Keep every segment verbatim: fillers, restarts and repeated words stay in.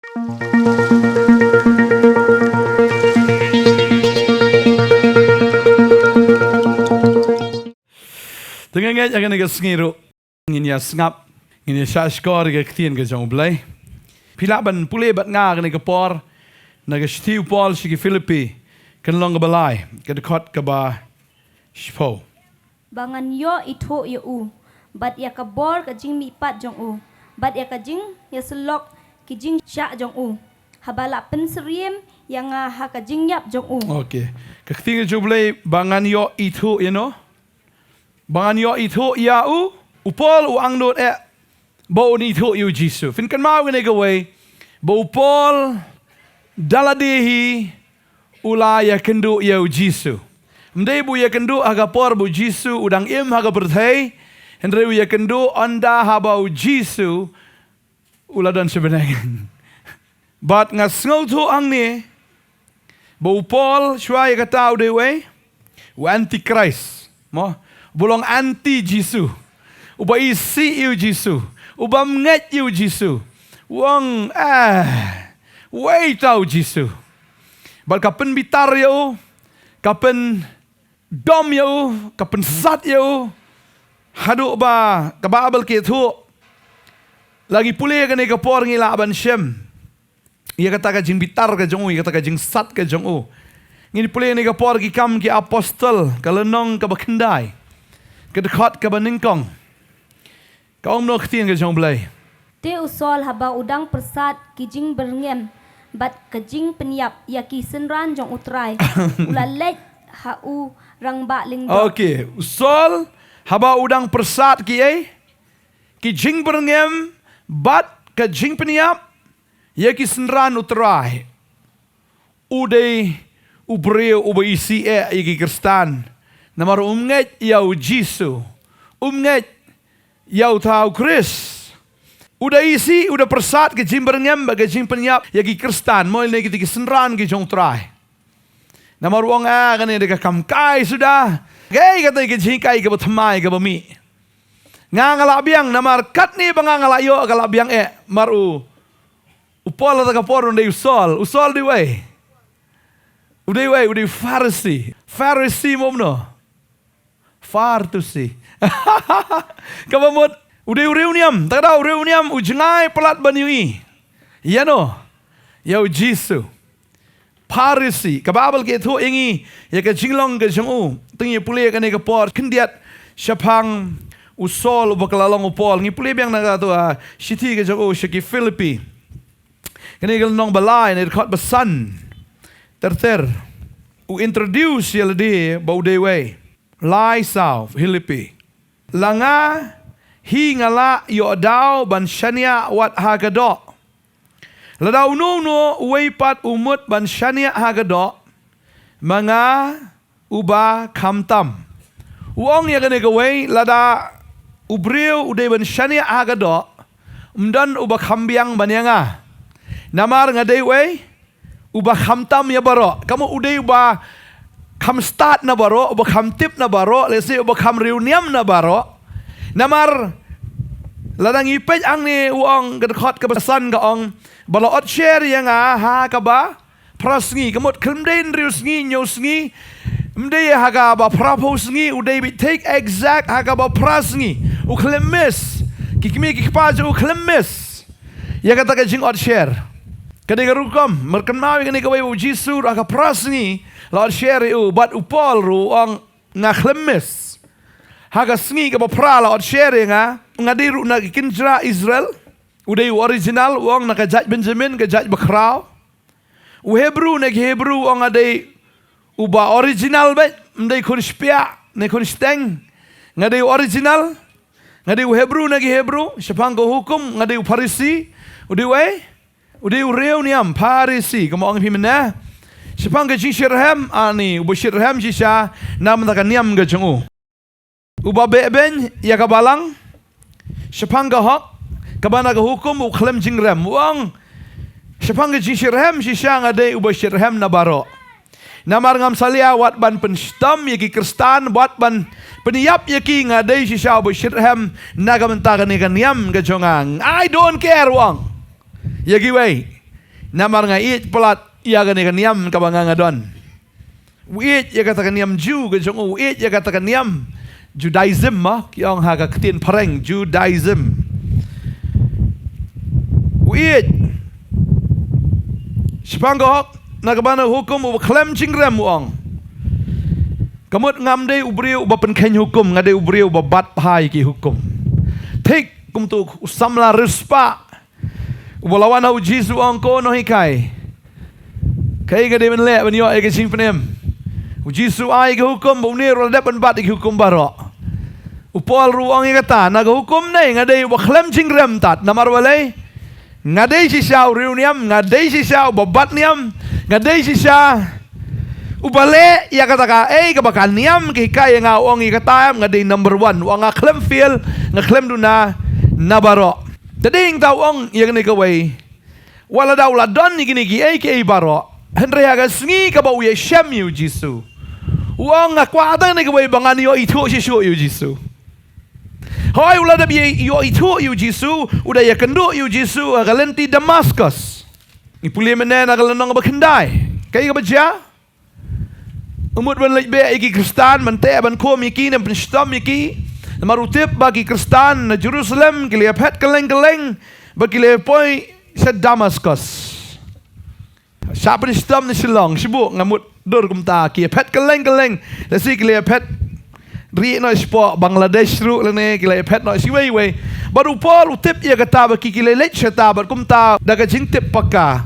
Te nga ngeit ha kane ka sngi ruh ngin ïa sngap, ngin ïa shahshkor ïa ka ktien ka jong U Blei. Phi lah ban pule bad nga ha kane ka por na ka shithi u Paul sha ki Philippi, ka lynnong kaba lai, ka dkhot kaba shiphew. Ba ngan ïoh ithuh ïa u bad ïa ka bor ka jingmihpat jong u bad ïa ka jingïasyllok ki jingshah jong u, haba la pynsyriem ïa nga ha ka jingïap jong u. Okay. Ka ktien ka jong U Blei, ba ngan ïoh ithuh ïa no, ba ngan ïoh ithuh ïa u. U Paul u angnud eh ba un ithuh ïa U Jisu. Phin kynmaw kane kawei, ba u Paul da lade hi u la ïakynduh ïa U Jisu. Ym dei ba u ïakynduh ha ka por ba U Jisu u dang im ha ka pyrthei, hynrei u ïakynduh ynda haba U Jisu u la don sha bneng. Bad nga sngewthuh hangne ba u Paul shuwa ïa kata u dei uei? U antichrist, mo? Uba long anti Jisu, uba isih ïa U Jisu, uba ym ngeit ïa U Jisu. U ong, eh, uei uta U Jisu? Bad ka pynbitar ïa u, ka pyndom ïa u, ka pynsat ïa u, haduh ba ka Baibl ka ïathuh, la ngi pule kane ka por ngi lah ban shem ïa kata ka jingbitar ka jong u, ïa kata ka jingsat ka jong u. Ngin pule ïa kane ka por Ki Kam ki Apostol, ka lynnong kaba khyndai, ka dkhot kaba nyngkong. Ka ong kumno ka ktien ka jong U Blei? Te u Saul haba u dang pyrsad ki jingbyrngem bad ka jingpynïap ïa ki synran jong U Trai, u la leit ha u rangbah lyngdoh. Okay, u Saul haba u dang pyrsad ki ei? Ki jingbyrngem bad ka jingpynïap ïa ki synran U Trai. U dei u briew uba isih eh ïa ki Khristan. Namar um ngeit ïa U Jisu, um ngeit ïa uta U Khrist. U da isih, u da pyrsad ka jingbyrngem bad ka jingpynïap ïa ki Khristan, mo, lane kita ki synran ki jong U Trai. Namar u ong, ah, kane dei ka kam kai suda. Kaei kata ka jingkai kaba thymmai kaba mih? Nga nga lah biang, namar katne ba nga nga lah ïoh ka lah biang eh. Mar u U Paul ha kata ka por u dei u Saul. U Saul dei uei? U dei uei? U dei u Pharisi. Pharisi mo kumno? Fartusi. Kaba mut, u dei u riewniam. Te kata u riewniam u jngai palat ban ïohi ïa no? Ïa U Jisu. Pharisi. Ka Baibl ka ïathuh ïa ngi ïa ka jinglong ka jong u. Te ngin pule ïa kane ka por khyndiat shaphang u Saul uba ka la long u Paul. Ngin pule biang na kata, ah, shithi ka jong u sha ki Philippi. Kane ka lynnong ba lai, ne dkhot ba san. Ter ter. U introduce ïa lade ba u dei uei. Lai saw, Philippi. La nga hi nga lah ïoh daw ban shaniah wat ha ka doh. Lada uno uno uwei pat u mut ban shaniah ha ka doh, ma nga uba khamtam. U ong ïa kane kawei, lada u briew u dei ban shaniah ha ka doh, ym don uba kham biang ban ïa nga. Namar nga dei uei? Uba khamtam ïa baroh. Ka mut u dei uba kham stad na baroh, uba kham tip na baroh, lehse uba kham riewniam na baroh. Namar lada ngi peit hangne u ong, ka dkhot kaba san ka ong, ba la ot sher ïa nga ha kaba phra sngi. Ka mut khlem dei hynriew sngi, hynñiew sngi, ym dei ha kaba phraphew sngi, u dei beit thik exact ha kaba phra sngi. U khlem miss. Ki kmie ki kpa jong u khlem miss ïa kata ka jingot sher. Ka dei ka rukom, mar kynmaw ïa kane kawei, ba U Jisu ruh ha ka phra sngi la ot sher ïa u, bad u Paul ruh u ong, nga khlem miss. Ha ka sngi kaba phra la ot sher ïa nga, nga dei ruh na ki kynjra Israel. U dei u original, u ong, na ka jait Benjamin, ka jait bakhraw. U Hebru, na ki Hebru, u ong, nga dei uba original beit, ym dei khun shpiah ne khun shteng. Nga dei u original. Nga dei u Hebru na ki Hebru, shaphang ka hukum nga dei u Pharisi. U dei uei? U dei u riewniam Pharisi, kumba ong ïa phi mynne. Shaphang ka jingshitrhem, ani uba shitrhem shisha na bynta ka niam ka jong u. Uba beh beiñ ïa ka balang shaphang ka hok, kaba na ka hukum u khlem jingrem. U ong, shaphang ka jingshitrhem shisha nga dei uba shitrhem na baroh. Namar ngam salia wat ban pynshitom ïa ki Khristan, wat ban pynïap ïa ki, nga dei shisha uba shitrhem na ka bynta kane ka niam ka jong nga. I don't care, u ong, ïa kiwei. Namar nga ïeit palat ïa kane ka niam kaba nga nga don. U ïeit ïa kata ka niam Jiw ka jong u, u ïeit ïa kata ka niam Judaism, ma ki ong ha ka ktien phareng, Judaism. U ïeit. Shaphang ka hok, na ka bynta hukum uba khlem jingrem, u ong, ka mut ngam dei u briew uba pynkheiñ hukum, nga dei u briew uba bat bha ïa ki hukum. Thik kumta u samla riewspah uba la wan ha u Jisu, u ong, ko nonghikai, kaei nga dei ban leh ban ïoh ïa ka jingpynim? U Jisu u ai ïa ka hukum ba une ruh u la dep ban bat ïa ki hukum baroh. U Paul ruh u ong ïa kata, na ka hukum ne nga dei uba khlem jingrem tad. Namar balei? Nga dei shisha u riewniam, nga dei shisha uba bat niam, nga dei shisha uba leh ïa kata kaei kaba ka niam ka hikai ïa nga. U ong ïa kata, em, nga dei number one. U ong nga khlem fail, nga khlem duna na baroh. Te dei nangta u ong ïa kane kawei, wat lada u la don ïa kine kiei kiei baroh, hynrei ha ka sngi kaba u ïashem ïa u Jisu, u ong, nga kwah tang kane kawei, ba ngan ïoh ithuh shuh shuh ïa u Jisu. Hooid, u la dep ïa, ïoh ithuh ïa u Jisu, u da ïakynduh ïa u Jisu ha ka lynti Damaskos. Ngi pule mynne na ka lynnong ba khyndai. Kaei kaba jia? U mut ban leit beh ïa ki Khristan, ban teh ban khum ïa ki, ban pynshitom ïa ki. Namar u tip ba ki Khristan na Jerusalem ki la ïaphet kylleng kylleng bad ki la ïapoi sha Damaskos. Shah pynshitom na Shillong, shibun nga mut dur kumta, ki ïaphet kylleng kylleng. Lehse ki la ïaphet rieh noh shapoh Bangladesh ruh lane ki la ïaphet noh shiwei wei. Bad u Paul u tip ïa kata ba ki, ki la leit shata, bad kumta da ka jingtip paka,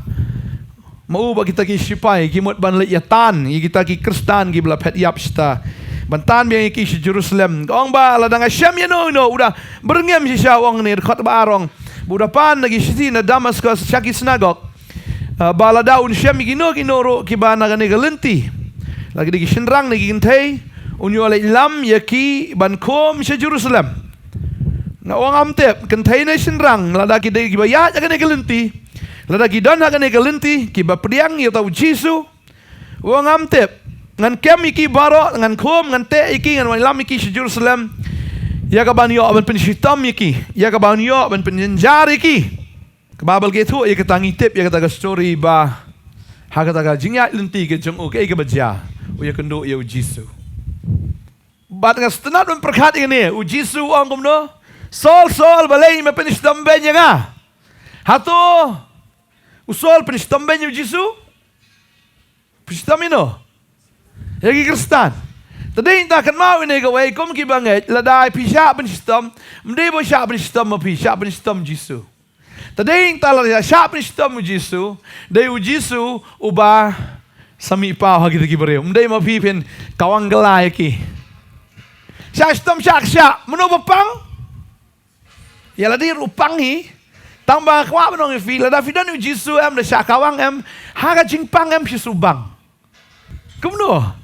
ma u bad kita ki shipai ki mut ban leit ïatan ïa kita ki Khristan kiba la phet ïap shata, ban tan biang ïa ki sha Jerusalem. Ka ong ba lada nga shem ïano ïano, u da byrngem shisha, u ong ne, dkhot ba ar u ong, ba u da pan na ki shithi na Damaskos sha ki synagog, ah, ba lada un shem ïa kino kino ruh kiba na kane ka lynti, la ki dei ki shynrang ne ki kynthei, un ïoh leit lam ïa ki ban khum sha Jerusalem. Nga ong, ngam tip, kynthei ne shynrang, lada ki dei kiba ïaid ha kane ka lynti, lada ki don ha kane ka lynti, kiba pdiang ïa uta u Jisu, u ong, ngam tip. Ngan kem ïa ki baroh, ngan khum, ngan teh ïa ki, ngan wan lam ïa ki sha Jerusalem, ïa kaban ïoh ban pynshitom ïa ki, ïa kaban ïoh ban pynjynjar ïa ki. Ka Baibl ka ïathuh ïa kata, ngi tip ïa kata ka story ba ha kata ka jingïaid lynti ka jong u, kaei kaba jia? U ïakynduh ïa u Jisu. Bad nga sngewtynnat ban pyrkhat ïa kane, u Jisu u ong kumno? Saul, Saul, balei me pynshitom beiñ ïa nga? Hato u Saul pynshitom beiñ ïa u Jisu? Pynshitom ïano? Ïa ki Khristan. Te dei nangta, kynmaw ïa kane kawei, kum kiba ngeit, lada phi shah pynshitom, ym dei ba shah pynshitom ma phi, shah pynshitom u Jisu. Te dei nangta, lada shah pynshitom u Jisu, dei u Jisu uba sa mih paw ha kita ki briew. Ym dei ma phi phin kawang kylla ïa ki. Shah shitom, shah, shah, mano ba pang? Ïa lade ruh pang hi. Tang ba nga kwah ban ong ïa phi, lada phi don ïa u Jisu em, da shah kawang em, ha ka jingpang em shi shu bang. Kumno?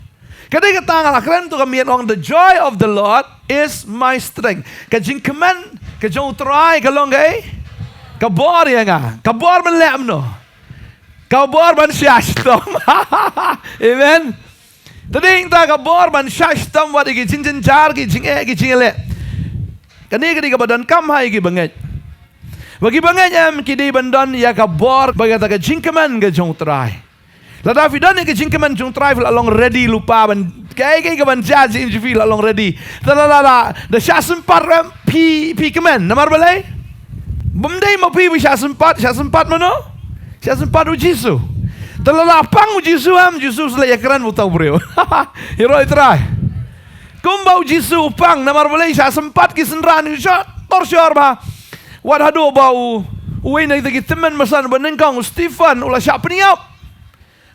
Ka dei kata nga la kren to ka miet, ong, "The joy of the Lord is my strength." Ka jingkmen ka jong u Trai ka long kaei? Ka bor ïa nga. Ka bor ban leh kumno? Ka bor ban shah shitom. Amen. Te dei nangta, ka bor ban shah shitom wat ïa ki jingjynjar, ki jingeh, ki jingeh. Kane ka dei kaba donkam ha ïa kiba ngeit. Ba kiba ngeit em, ki dei ban don ïa ka bor bad kata ka jingkmen ka jong u Trai. Lada phi don ïa ka jingkmen jong u Trai, phi la long ready lypa ban, kaei kaei kaban jia jingim jong phi, la long ready. Te lada, lada da shah sympat ruh em, phi, phi kmen. Namar balei? Bym dei ma phi ba shah sympat, shah sympat mano? Shah sympat u Jisu. Te lada pang u Jisu em, u Jisu u sa leit ïakren bad uta u briew. Ïaroh ïa u Trai. Kumba u Jisu u pang, namar balei? Shah sympat ki synran, shah tor shor bha. Wat haduh ba u, uwei na kita ki tymmen basan banyngkong, u Stephen, u la shah pynïap.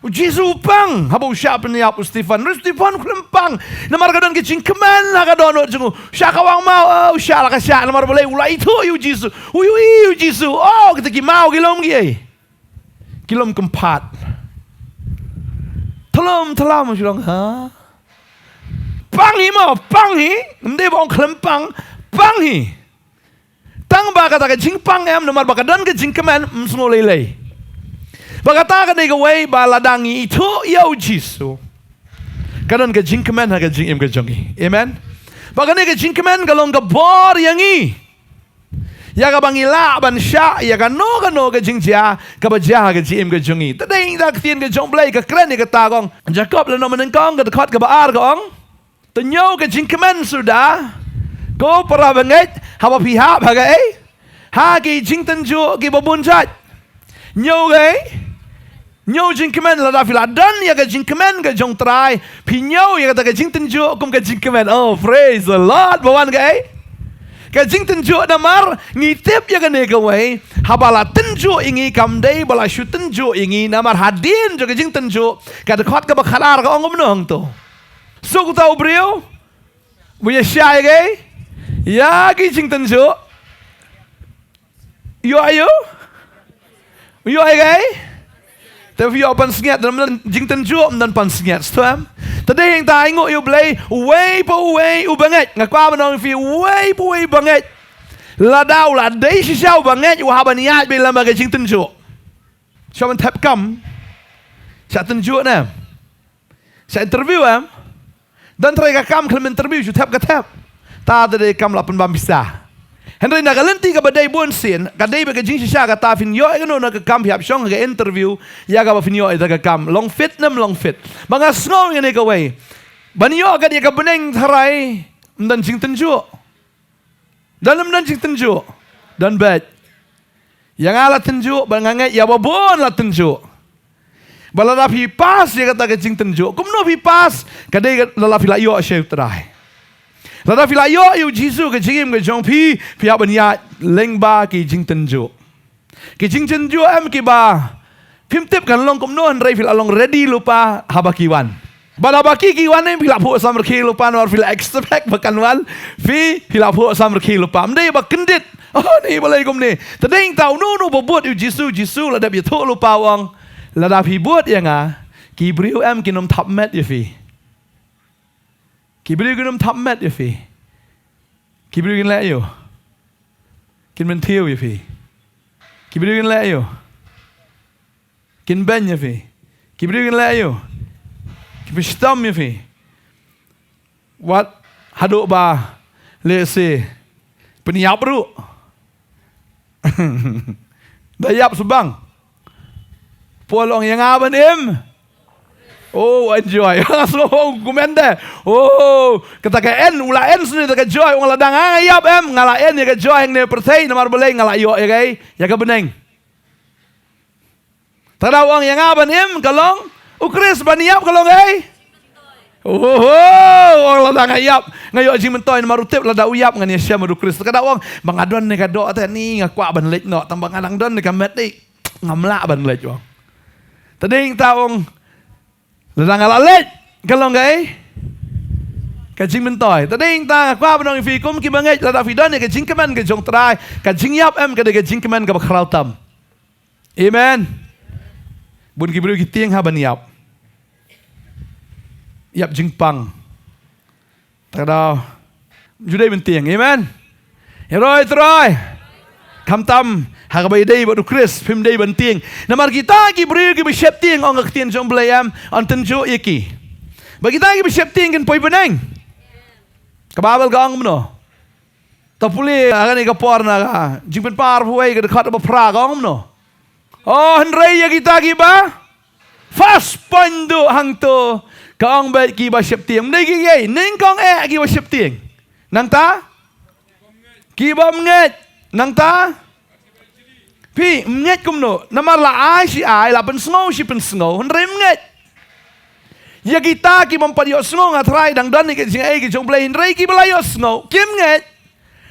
U Jisu u pang haba u shah pynïap u Stephen. Hynrei u Stephen u khlem pang, namar ka don ka jingkmen ha ka dohnud jong u. Shah kawang maw, oh, u shah la ka shah, namar balei? U la ithuh ïa u Jisu. U ïohi ïa u Jisu. Oh, kita ki maw ki long kiei? Ki long kynphad. Thlem thlem u shu long, ha? Pang hi maw, pang hi. Ym dei ba ong khlem pang, pang hi. Tang ba kata ka jingpang em, namar ba ka don ka jingkmen, ym sngew lei lei. Ba kata ka dei kawei ba lada ngi ithuh ïa u Jisu, ka don ka jingkmen ha ka jingim ka jong ngi. Amen. Ba kane ka jingkmen ka long ka bor ïa ngi. Ïa kaba ngi lah ban shah ïa kano kano ka jingjia kaba jia ha ka jingim ka jong ngi. Te dei da ka ktien ka jong U Blei ka kren ïa kata, ka ong, Jakob lynnong ba nyngkong ka dkhot kaba ar ka ong, to ñiew ka jingkmen suda, ko para bangeit, haba phi hap ha kaei, ha ki jingtynjuh kiba bun jait. Ñiew kaei? Ñiew jingkmen. Lada phi la don ïa ka jingkmen ka jong U Trai, phi ñiew ïa kata ka jingtynjuh kum ka jingkmen. Oh, praise the Lord. Ba wan kaei? Ka jingtynjuh. Namar ngi tip ïa kane kawei, haba la tynjuh ïa ngi kam dei ba la shu tynjuh ïa ngi. Namar hadien jong ka jingtynjuh, ka dkhot kaba khatar ka ong kumno hangto? Suk uta u briew ba ïa shah ïa kaei? Ïa ki jingtynjuh. Ïoh aïu? Ïoh ïa kaei? Te phi ïoh pansngiat, ym don jingtynjuh ym don pansngiat, sngewthuh em? Te dei hangta ai nguh ïa U Blei, uwei pa uwei u bangeit. Nga kwah ban ong ïa phi, uwei pa uwei u bangeit, lada u la dei shisha u bangeit, u hap ban ïaid beit lem bad ka jingtynjuh. Shu ban thep kam, shah tynjuh ne em? Shah interview em? Don trai ka kam khlem interview, shu thep ka thep. Ta te dei kam la pynbam pisa. Hynrei na ka lynti kaba dei bunsien, ka dei bad ka jingshisha kata, phin ïoh ïa kano kano ka kam, phi hap shong ha ka interview ïa kaba phin ïoh ïa ka kam. Long fit ne ym long fit? Ba nga sngew ïa kane kawei, ban ïoh kat ïa ka bneng tharai, ym don jingtynjuh. Don ne ym don jingtynjuh? Don beit. Ïa nga la tynjuh, bad nga ngeit ïa ba bun la tynjuh. Bad lada phi pass ïa kata ka jingtynjuh, kumno phi pass? Ka dei ka, lada phi la ïoh sha U Trai. Lada phi la ïoh ïa U Jisu ha ka jingim ka jong phi, phi hap ban ïaid lyngba ki jingtynjuh. Ki jingtynjuh em kiba phim tip kan long kumno, hynrei phi la long ready lypa haba ki wan. Bad haba ki, ki wan ne em, phi la phuh samrkhie lypa, namar phi la expect ba kan wan. Phi, phi la phuh samrkhie lypa. Ym dei ba kyndit, oh, ni balei kumne. Te dei hangta uno uno ba bud ïa U Jisu, U Jisu la dep ïathuh lypa, u ong, lada phi bud ïa nga, ki briew em kin ym thap met ïa phi. Ki briew kin ym thap met ïa phi. Ki briew kin leh aïu? Kin bynthiew ïa phi. Ki briew kin leh aïu? Kin beiñ ïa phi. Ki briew kin leh aïu? Kin pynshitom ïa phi. Wat haduh ba lehse pynïap ruh. Da ïap sbang. Paul ong ïa nga ban im. Oh, enjoy. Nga sngew ong kumne. Oh, kata ka en, u la en shuh ïa ka joy, ong lada nga ïap em, nga la en ïa ka joy hangne pyrthei, namar balei? Nga la ïoh ïa kaei? Ïa ka bneng. Te da u ong ïa nga ban im ka long U Khrist, ban ïap ka long kaei? Oh, oh, ong lada nga ïap nga ïoh jingmyntoi, namar u tip lada u ïap ngan ïashem bad U Khrist. Te da u ong ba nga don ne ka doh te ni nga kwah ban leit noh, tang ba nga dang don ne ka met, dei ngam lah ban leit, u ong. Te dei hangta u ong, lada nga la leit ka long kaei? Ka jingmyntoi. Te dei hangta nga kwah ban ong ïa phi kum ki bangeit, lada phi don ïa ka jingkmen ka jong U Trai, ka jingïap em ka dei ka jingkmen kaba khraw tam. Amen. Bun ki briew ki tieng ha ban ïap. Ïap jingpang. Te ka daw, ym ju dei ban tieng. Amen. Ïaroh ïa U Trai. Khamtam ha kaba ïadei bad U Khrist phim dei ban tieng. Namar kita ki briew kiba sheptieng, ong ka ktien jong U Blei em, yn tynjuh ïa ki. Bad kita kiba sheptieng kin poi bneng. Ka Baibl ka ong kumno? To pule ha kane ka por na ka Jingpynpar phew wei ka dkhot ba phra, ka ong kumno? Oh, hynrei ïa kita kiba fast point duh hangto, ka ong beit kiba sheptieng. Ym dei ki kiei, nyngkong eh kiba sheptieng. Nangta kiba ym ngeit. Nangta phi, ym ngeit kumno? Namar la ai shi ai, la pynsngew shi pynsngew, hynrei ym ngeit. Ïa kita ki bym pat ïohsngew, nga tharai dang don ïa ka jingai ka jong U Blei, hynrei kiba la ïohsngew kim ngeit.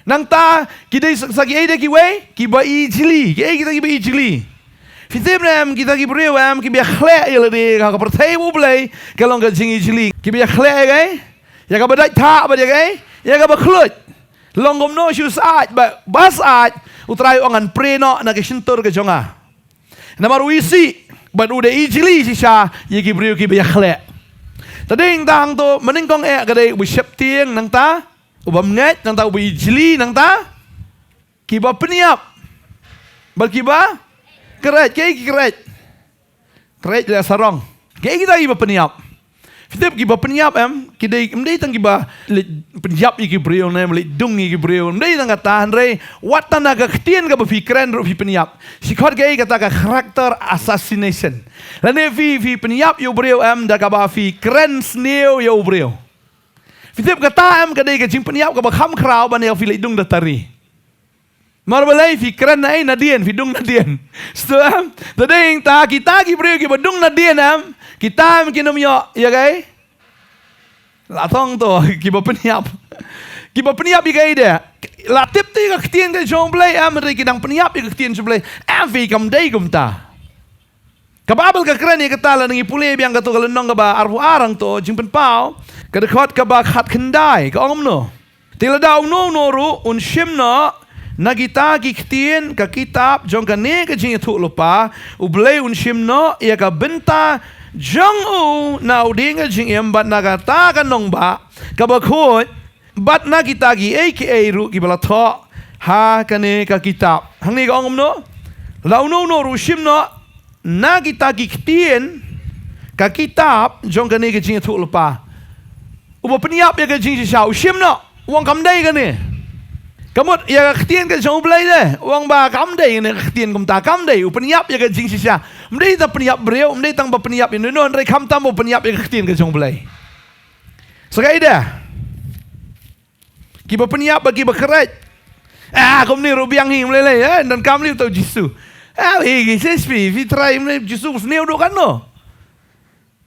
Nangta ki dei sa, sa kiei de kiwei? Kiba ijli. Kiei kita kiba ijli? Phi tip ne em, kita ki briew em kiba ïakhleh ïa lade ha ka pyrthei U Blei, ka long ka jingijli. Kiba ïakhleh ïa kaei? Ïa kaba dait thah bad ïa kaei? Ïa kaba khluit. Long kumno shu syaid, ba, ba syaid, U Trai u ong ngan prie noh na ka shyntur ka jong nga. Namar u isih bad u da ijli shisha ïa ki briew kiba ïakhleh. Te dei hangta hangto, mynnyngkong eh ka dei uba sheptieng, nangta uba ym ngeit, nangta uba ijli, nangta kiba pynïap bad kiba khreh. Kiei ki khreh? Khreh leh sarong. Kiei kita kiba pynïap? Phi tip kiba pynïap em, ki dei, ym dei tang kiba leit pynïap ïa ki briew ne, leit dung ïa ki briew. Ym dei tang kata, hynrei wat tang na ka ktien kaba phi kren ruh phi pynïap. Shi khot kaei kata ka character assassination. Lane phi, phi pynïap ïa u briew em, da kaba phi kren sniew ïa u briew. Phi tip kata em ka dei ka jingpynïap kaba kham khraw ban ïa phi leit dung da tari. Namar balei? Phi kren na ei? Nadien, phi dung nadien. Sngewthuh em? Te dei nangta kita ki briew kiba dung nadien em, kita em kin ym ïoh ïa kaei? La thong to, kiba pynïap. Kiba pynïap ïa kaei de? La tip te ïa ka ktien ka jong U Blei em, hynrei ki dang pynïap ïa ka ktien jong U Blei. Em, phi kam dei kumta. Ka Baibl ka kren ïa kata, lada ngi pule biang kato ka lynnong kaba arphew ar hangto, Jingpynpaw, ka dkhot kaba khatkhyndai, ka ong kumno: Te lada uno uno ruh un shim noh na kita ki ktien ka kitab jong kane ka jingïathuhlypa, U Blei un shim noh ïa ka bynta jong u na u dieng ka jingim bad na kata ka nongbah kaba khuid, bad na kita kiei kiei ruh kiba la thoh ha kane ka kitab. Hangne ka ong kumno? Lada uno uno ruh u shim noh na kita ki ktien ka kitab jong kane ka jingïathuhlypa. Uba pynïap ïa ka jingshisha u shim noh, u ong kam dei kane. Ka mut ïa ka ktien ka jong U Blei de, u ong ba kam dei kane ka ktien kumta, kam dei. U pynïap ïa ka jingshisha. Ym dei tang pynïap briew, ym dei tang ba pynïap ïano ïano, hynrei khamtam ba pynïap ïa ka ktien ka jong U Blei. Sa kaei de? Kiba pynïap bad kiba khreh. Ah, kumne ruh biang hi, ym lei lei, eh, donkam lei uta u Jisu. Ah, hi, hi, hi, phi, phi trai, ym lei, Jisu sniew duh katno?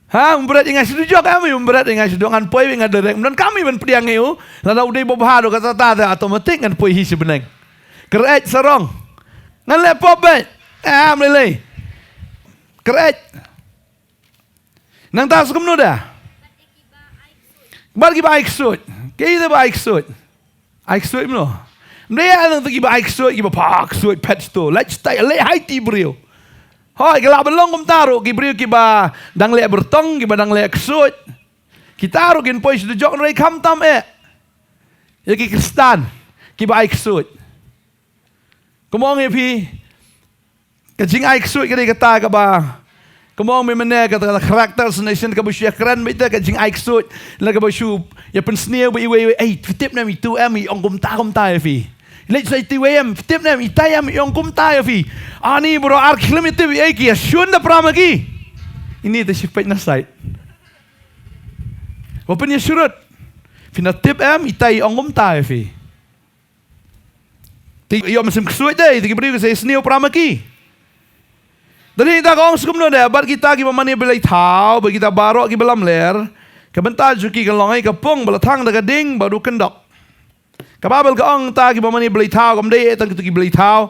Ha, um bret ïa nga shu dujok, em, um bret ïa nga shu dujok, ngan poi, ngan direct. Ym donkam hi ban pdiang ïa u. Lada u dei babha duh kata, ta, ta automatic ngan poi hi sha bneng. Khreh sarong. Ngan leh pop beit. Ah, ym lei lei. Khreh. Nangta sa kumno de? Bad kiba ai ksuid. Kaei de ba ai ksuid? Ai ksuid kumno? Ym dei ïa nangta kiba ai ksuid, kiba pha ksuid phet to. Leit stai, leit hai ti briew. Hooid, ka lah ban long kumta ruh, ki briew kiba dang leh byrtong, kiba dang leh ksuid. Kita ruh kin poi sha dujok, hynrei khamtam eh ïa ki Khristan kiba ai ksuid. Kumba ong ïa phi, ka jingai ksuid ka dei kata kaba, kumba ong mynne, kata ka character assassination kaba shu ïakren beit, ka jingai ksuid, la kaba shu ïa pynsniew bad iwei iwei, ei, phi tip ne em itu em i ong kumta kumta ïa phi. Leit sa itiwei em, phi tip ne em itai em i ong kumta ïa phi. Ani bro ar khlem itiwei ei ki ïashun da pra ma ki. Ini te shi peit na sait. Ba pynïasyrut. Phi na tip em itai i ong kumta ïa phi. Te ïoh mynsiem ksuid de, te ki briew ki sa sniew pra ma ki. Te dei ta ka ong sa kumno de, bad kita kiba mane blei thaw, bad kita baroh kiba lamler, ka bynta jong ki ka long ïa ka pung ba la thang da ka ding bad u kyndok. Ka Baibl ka ong ta kiba mane blei thaw, kam dei tang kito ki blei thaw.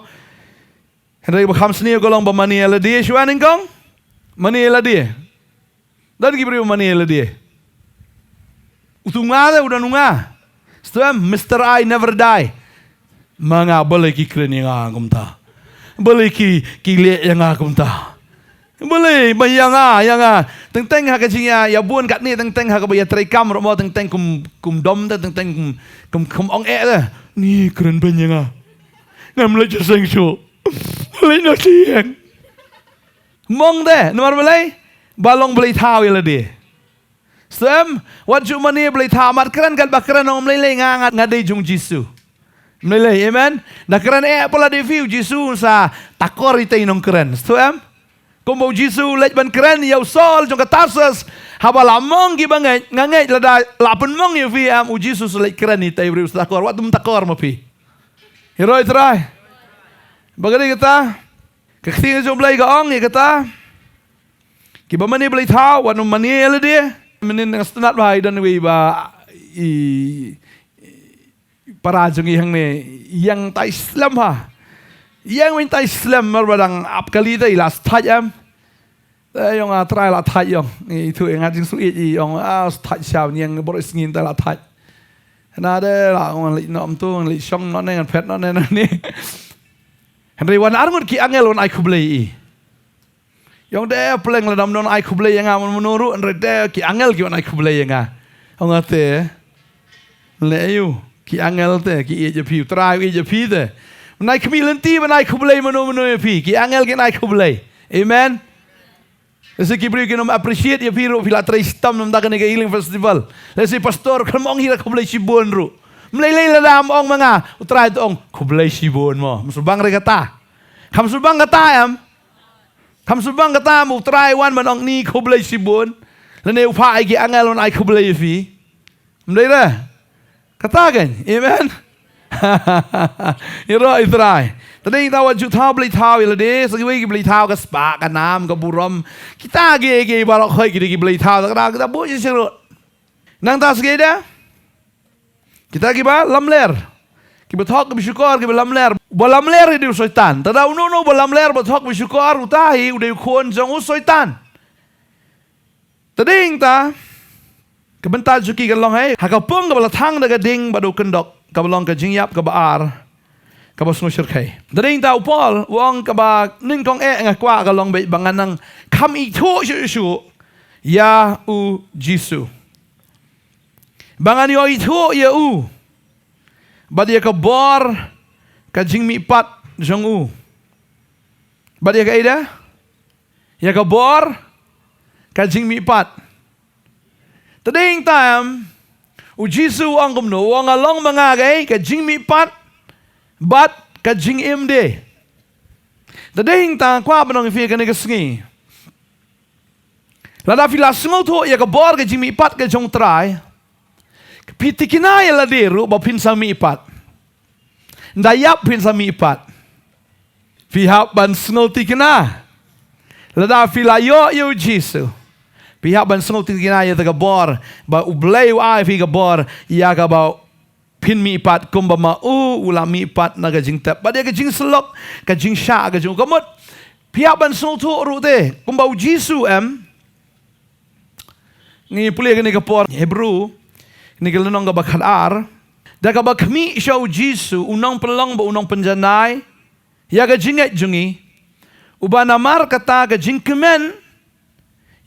Hynrei ba kham sniew ka long ba mane ïa lade shuwa nyngkong. Mane ïa lade. Don ki briew mane ïa lade. Utu nga de, u don u nga. Sngewthuh em, Mister I never die. Ma nga balei ki kren ïa nga kumta. Balei ki, ki leh ïa nga kumta. Balei, ba ïa nga, ïa nga. Teng teng ha ka jingïa, ïa bun katne teng teng ha kaba ïa trei kam ruh mo teng teng kum, kum dom de, teng teng kum, kum, kum ong eh de. Ni kren beiñ ïa nga. Ngam leit sha seng shuh. Leit noh sha ïing. Mong de, namar balei? Ba long blei thaw ïa lade. Sngewthuh em, wat ju mane blei thaw, mat kren kat ba kren ong ym lei lei nga, nga, nga dei jong u Jisu. Ym lei lei, amen. Da kren eh palat ïa phi u Jisu un sa takor ïa itei i nongkren. Sngewthuh em? Kumba u Jisu u leit ban kren ïa u Saul jong ka Tarsus, haba la mong kiba ngeit, nga ngeit lada la pynmong ïa phi em u Jisu u sa leit kren ïa itei i briew u sa takor, wat ym takor ma phi. Hero i Trai. Ba ka dei kata. Ka ktien jong u Blei ka ong ïa kata. Kiba mane blei thaw, wat nym mane ïa lade. Mynnin nga sngewtynnat ba i don iwei ba i, i para jong i hangne ïeng tai slem ha. Ïeng win tai slem namar ba dang ap kali te i la sthait em. Te ïong a Trai la thait ïong. Ithuh ïa nga jingsngewsih i ïong a sthait sha ïeng baroh sngi te la thait. Hynda de la ong leit noh mynta, leit shong noh ne ngan phet noh ne noh ne. Hynrei wan arngut ki angel wan ai khublei ïa i. Ïong de pleng lada ym don ai khublei ïa nga mano mano ruh, hynrei de ki angel ki wan ai khublei ïa nga. Ong nga te. Leh aïu ki angel te ki ïeit ïa phi, u Trai u ïeit ïa phi te. Wan ai khmih lynti wan ai khublei mano mano ïa phi, ki angel kin ai khublei. Amen. Lehse ki briew kin ym appreciate ïa phi ruh, phi la trei shitom namar kane ka healing festival. Lehse pastor, khlem ong hi ruh khublei shibun ruh. Ym lei lei lada ym ong ma nga, U Trai u ong khublei shibun mo. Ym sngewbha re kata. Kham sngewbha kata em. Kham sngewbha kata mo, U Trai u wan ban ong ni khublei shibun. Lane u phah ïa ki angel ban ai khublei ïa phi. Ym dei re. Kata kan. Amen. Ïaroh ïa U Trai. Te dei ta wat ju thaw blei thaw ïa lade, sa kiwei ki blei thaw ka spah, ka nam, ka burom. Kita ki, ki baroh khoit ki dei ki blei thaw, ta ka dei kita buh ïa sirut. Nangta sa ki dei. Kita kiba lamler. Kiba thok, kiba shukor, kiba lamler. Ba lamler hi dei u Soitan. Te da uno uno ba lamler, ba thok, ba shukor, uta hi u dei u khun jong u Soitan. Te dei ta, ka bynta jong ki ka long hi ha ka pung kaba la thang da ka ding bad u kyndok, kaba long ka jingïap kaba ar, kaba sngewshyrkhei. Te dei ta u Paul u ong kaba nyngkong eh nga kwah ka long beit ba ngan nang kham ithuh shuh shuh ïa u Jisu. Ba ngan ïoh ithuh ïa u bad ïa ka bor ka jingmihpat jong u. Bad ïa kaei de? Ïa ka bor ka jingmihpat. Te dei ta em, u Jisu u ong kumno, u ong nga long ma nga kaei, ka jingmihpat bad ka jingim de. Te dei ta kwah ban ong ïa phi kane ka sngi. Lada phi la sngewthuh ïa ka bor ka jingmihpat ka jong U Trai, phi thikna ïa lade ruh ba phin sa mihpat. Ynda ïap phin sa mihpat. Phi hap ban sngewthikna. Lada phi la ïoh ïa u Jisu, phi hap ban sngewthikna ïa kata ka bor ba U Blei u ai phi ka bor ïa kaba phin mihpat kumba ma u u la mihpat na ka jingtep. Bad ïa ka jingsyllok, ka jingshah ka jong u, ka mut phi hap ban sngewthuh ruh te kumba u Jisu em. Ngi pule kane ka por Hebru, kane ka lynnong kaba khatar. Da kaba khmih sha u Jisu, u nongpynlong bad u nongpynjanai ïa ka jingngeit jong ngi, uba namar kata ka jingkmen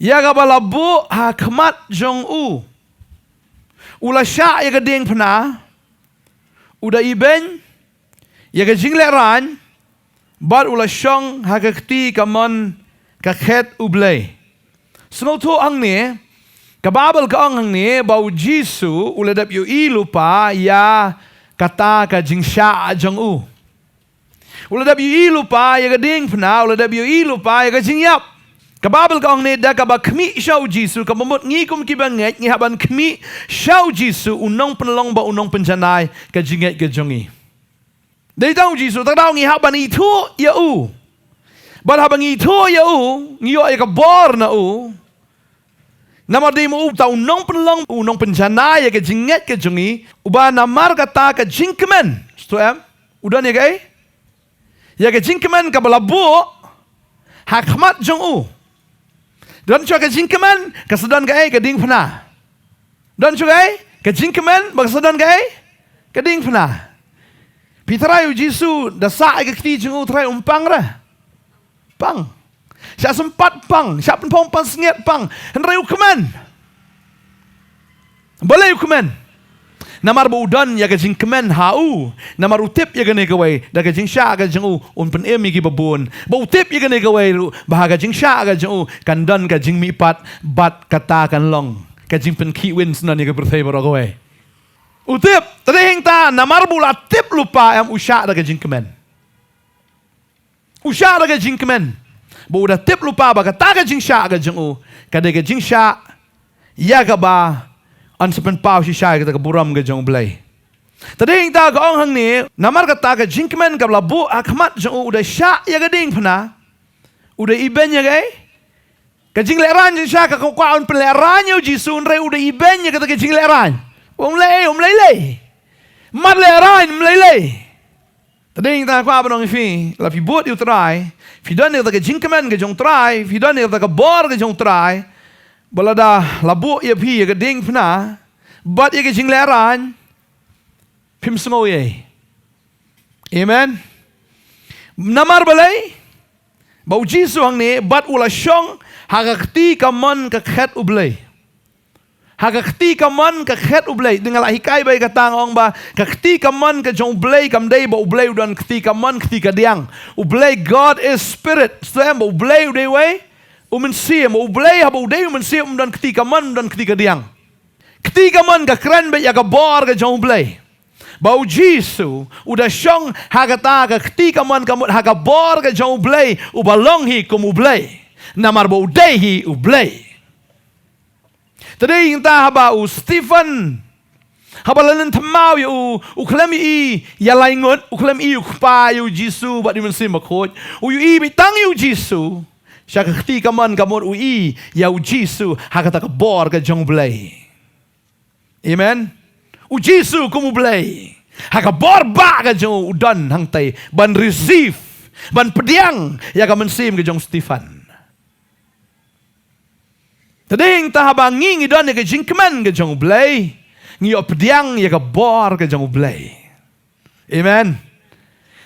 ïa kaba la buh ha khmat jong u, u la shah ïa ka diengphna, u da ibeiñ ïa ka jinglehrain, bad u la shong ha ka kti kamon ka khet U Blei. Sngewthuh hangne, ka Baibl ka ong hangne ba u Jisu u la dep ïohi lypa ïa kata ka jingshah jong u. U la dep ïohi lypa ïa ka diengphna, u la dep ïohi lypa ïa ka jingïap. Ka Baibl ka ong hangne da kaba khmih sha u Jisu, kaba mut ngi kum kiba ngeit ngi hap ban khmih sha u Jisu, u nongpynlong bad u nongpynjanai ka jingngeit ka jong ngi. Dei tang u Jisu, tang da ngi hap ban ithuh ïa u. Bad haba ngi ithuh ïa u, ngi ïoh ïa ka bor na u. Namar dei ma u uta u nongpynlong, u nongpynjanai ïa ka jingngeit ka jong ngi, uba namar kata ka jingkmen. Sngewthuh em? U don ïa kaei? Ïa ka jingkmen kaba la buh ha khmat jong u. Don shuh ka jingkmen, ka sa don kaei? Ka diengphna. Don shuh kaei? Ka jingkmen, ba ka sa don kaei? Ka diengphna. Phi tharai u Jisu da sah ïa ka kti jong u, tharai um pang re? Pang. Shah sympat pang, shah pynphong pansngiat pang. Hynrei u kmen. Balei u kmen? Namar ba u don ïa ka jingkmen ha u. Namar u tip ïa kane kawei, da ka jingshah ka jong u un pynim ïa kiba bun. Ba u tip ïa kane kawei ruh, ba ha ka jingshah ka jong u kan don ka jingmihpat, bad kata kan long ka jingpynkhih win syndon ïa ka pyrthei baroh kawei. U tip, te dei hangta, namar ba u la tip lypa em, u shah da ka jingkmen. U shah da ka jingkmen. Ba u da tip lypa ba kata ka jingshah ka jong u ka dei ka jingshah ïa kaba yn sa pynpaw shisha ïa kata ka burom ka jong U Blei. Te dei hangta ka ong hangne, namar kata ka jingkmen kaba la buh ha khmat jong u, u da shah ïa ka diengphna. U da ibeiñ ïa kaei? Ka jinglehrain. Shisha ka kwah un pynlehrain ïa u Jisu, hynrei u da ibeiñ ïa kata ka jinglehrain. Um lei, um lei lei. Mat lehrain, um lei lei. Te dei hangta kwah ban ong ïa phi, la phi bud ïa U Trai, phi don ïa kata ka jingkmen ka jong U Trai, phi don ïa kata ka bor ka jong U Trai, ba lada la buh ïa phi ïa ka diengphna bad ïa ka jinglehrain, phim sngew ei. Amen. Namar balei? Ba u Jisu hangne, bad u la shong ha ka kti kamon ka khet U Blei. Ha ka kti kamon ka khet U Blei. Te nga la hikai ba ïa kata nga ong ba ka kti kamon ka jong U Blei kam dei ba U Blei u don kti kamon kti kadiang. U Blei, God is spirit. Sngewthuh em, ba U Blei u dei uwei U Mynsiem, U Blei haba u dei U Mynsiem, um don kti kamon, um don kti kadiang. Kti kamon ka kren beit ïa ka bor ka jong U Blei. Ba U Jisu u da shong ha kata ka kti kamon ka mut, ha ka bor ka jong U Blei, uba long hi kum U Blei. Namar ba u dei hi U Blei. Te dei nangta haba u Stephen, haba la lynthem maw ïa u, u khlem ïohi ïa lai ngut, u khlem ïohi ïa u Kpa, ïa U Jisu bad ïa U Mynsiem Bakhuid. U ïohi beit tang ïa U Jisu. Sha ka kti kamon ka mut u ïohi ïa U Jisu ha kata ka bor ka jong U Blei. Amen. U Jisu kum U Blei, ha ka bor ba ka jong u, u don hangtei ban receive, ban pdiang ïa ka mynsiem ka jong u Stephen. Te dei nangta haba ngi ngi don ïa ka jingkmen ka jong U Blei, ngi ïoh pdiang ïa ka bor ka jong U Blei. Amen.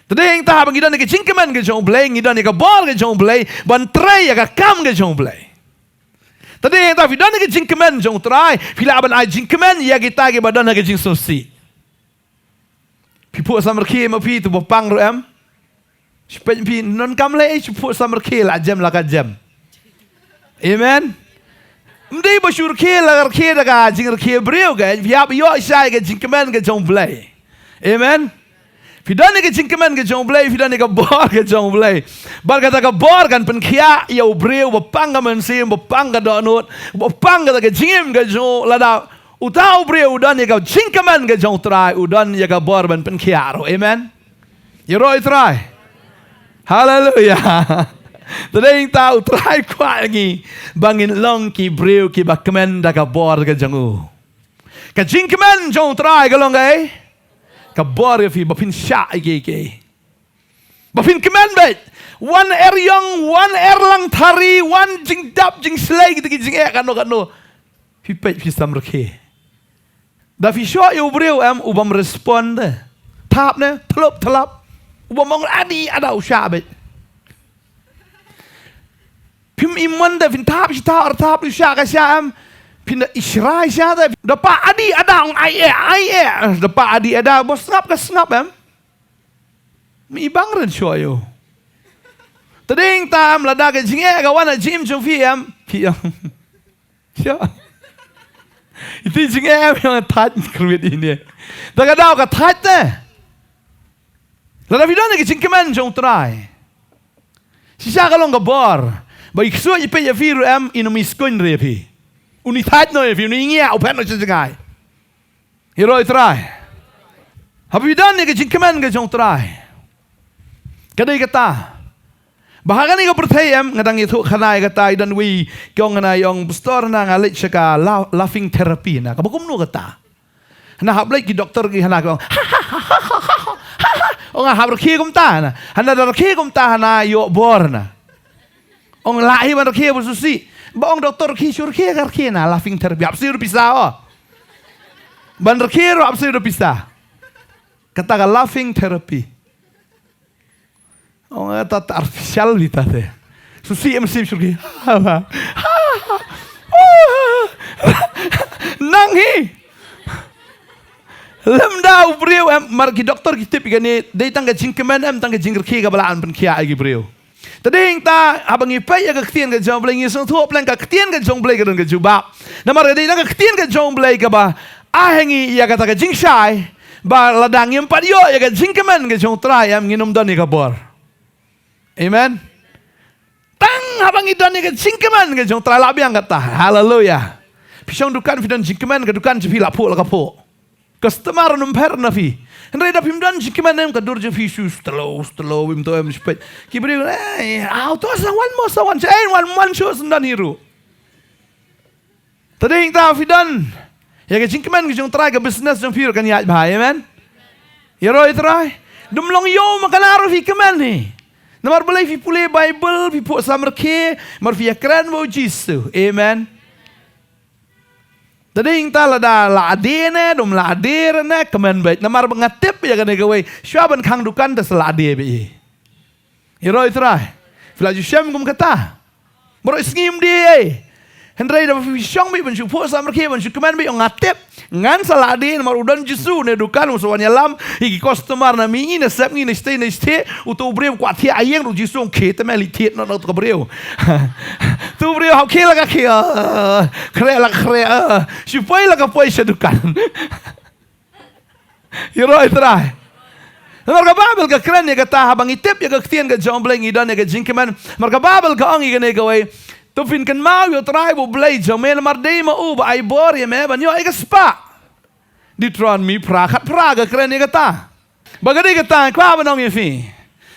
Te dei nangta haba ngi don ïa ka jingkmen ka jong U Blei, ngi don ïa ka bor ka jong U Blei ban trei ïa ka kam ka jong U Blei. Te dei nangta phi don ïa ka jingkmen jong U Trai, phi lah ban ai jingkmen ïa kita kiba don ha ka jingsngewsih. Phi phuh samrkhie ma phi, to ba pang ruh em. Shu peit phi, nang kam leh ei, shu phuh samrkhie, la jem la ka jem. Amen. Ym dei ba shu rkhie la rkhie da ka jingrkhie briew, ka phi hap ïoh shai ka jingkmen ka jong U Blei. Amen. Phi don ïa ka jingkmen ka jong U Blei, phi don ïa ka bor ka jong U Blei. Bad kata ka bor kan pynkhiah ïa u briew ba pang ka mynsiem, ba pang ka dohnud, ba pang kata ka jingim ka jong u, lada uta u briew u don ïa ka jingkmen ka jong U Trai, u don ïa ka bor ban pynkhiah ruh. Amen. Ïaroh ïa U Trai. Haleluia. Te dei nangta U Trai kwah ïa ngi ba ngin long ki briew kiba kmen da ka bor ka jong u. Ka jingkmen jong U Trai ka long kaei? Ka bor ïa phi ba phin shah ïa kiei kiei. Ba phin kmen beit. Wan er ïong, wan er langthari, wan jingdap jingshlei, kita ki jingeh kano kano. Phi peit phi samrkhie. Da phi shoh ïa u briew em, u bym respond de. Thap ne, thlop thlap. U bym ong adi ada, u shah beit. Phim ïa mon de, phin thap shi thap, ar thap, u shah ka shah em. Phin da ishrai shah de. Da pat adi ada ong ai eh, ai eh. Da pat adi ada, ba sngap ka sngap em. Mi bang ren shoh ïa u. Te dei nangta em, lada ka jingeh ka wan ha jingim jong phi em, phi ïa. Sha. Iti jingeh em, ïa thait kyrwit ine. Da ka daw ka thait te. Lada phi don ïa ka jingkmen jong U Trai, shisha ka long ka bor ba i ksuid i peit ïa phi ruh em, in ym i skun re ïa phi. Un i thait noh ïa phi, un i ngiah, u phet noh sha jngai. Ïaroh ïa U Trai. Haba phi don ïa ka jingkmen ka jong U Trai, ka dei kata ba ha kane ka pyrthei em, nga dang ïathuh khana ïa kata, i don uwei ki ong, hana i ong, pastor, hana nga leit sha ka la-, laughing therapy, hana kaba kumno kata? Hana hap leit ki doktor ki, hana ki ong, ong nga hap rkhie kumta, hana, hana da rkhie kumta, hana ïoh bor, hana. Ong lah hi ban rkhie ba sngewsih. Ba ong doktor rkhie, shu rkhie ka rkhie, hana, laughing therapy, hap siew ruh pisa, oh. Ban rkhie ruh hap siew ruh pisa. Kata ka laughing therapy. Ong, eh, ta, ta artificial beit ta te. Sngewsih em, sngewsih shu rkhie. Nang hi. Lymda u briew em, mar ki doktor ki tip ïa kane, dei tang ka jingkmen em, tang ka jingrkhie kaba lah ban pynkhiah ïa ki briew. Te dei nangta, haba ngi peit ïa ka ktien ka jong U Blei, ngi sngewthuh pleng ka ktien ka jong U Blei ka don ka jubab. Namar ka dei tang ka ktien ka jong U Blei kaba ai ha ngi ïa kata ka jingshai ba lada ngim pat ïoh ïa ka jingkmen ka jong U Trai em, ngin ym don ïa ka bor. Amen. Tang haba ngi don ïa ka jingkmen ka jong U Trai, la biang kata. Haleluia. Phi shong dukan, phi don jingkmen, ka dukan jong phi la phuh la ka phuh. Customer ruh ym pher na phi. Hynrei da phim don jingkmen em, ka dur jong phi shu slow slow, im to em, shu peit. Ki briew, eh, ah, to sa wan mo, sa wan, eh, wan wan shu sngewdon hi ruh. Te dei nangta phi don ïa ka jingkmen ka jong U Trai, ka business jong phi ruh kan ïaid bha, amen. Ïaroh ïa U Trai. Dum long ïew ma kane ruh phi kmen hi. Namar balei? Phi pule Baibl, phi phuh samrkhie, namar phi ïakren bad U Jisu. Amen. Te dei nangta lada la ade ne, dum la ade ne, kmen beit. Namar ba nga tip ïa kane kawei, shuwa ban khang dukan te sa la ade beit. Ïaroh ïa U Trai. Phi la ju shem kum kata. Baroh sngi ym die ei. Hynrei da phi shong beit ban shu phuh samrkhie, ban shu kmen beit, ong nga tip, ngan sa la ade namar u don Jisu ne dukan, u sa wan ïalam ïa ki customer na mihngi, na sepngi, na shatei na shathie. Uto u briew kwah thiah ïing ruh, Jisu ong khie te me, leit thied noh na uto u briew. Tu briew hap khie la ka khie, khreh la ka khreh, shu poi la ka poi sha dukan. Ïaroh ïa u Trai. Namar ka Baibl ka kren ïa kata, haba ngi tip ïa ka ktien ka jong U Blei ngi don ïa ka jingkmen. Namar ka Baibl ka ong ïa kane kawei. To phin kynmaw ïa u Trai ba U Blei jong me, namar dei ma u ba ai bor ïa me ban ïoh ïa ka spah. Deuteronomy phra khatphra ka kren ïa kata. Ba ka dei kata nga kwah ban ong ïa phi.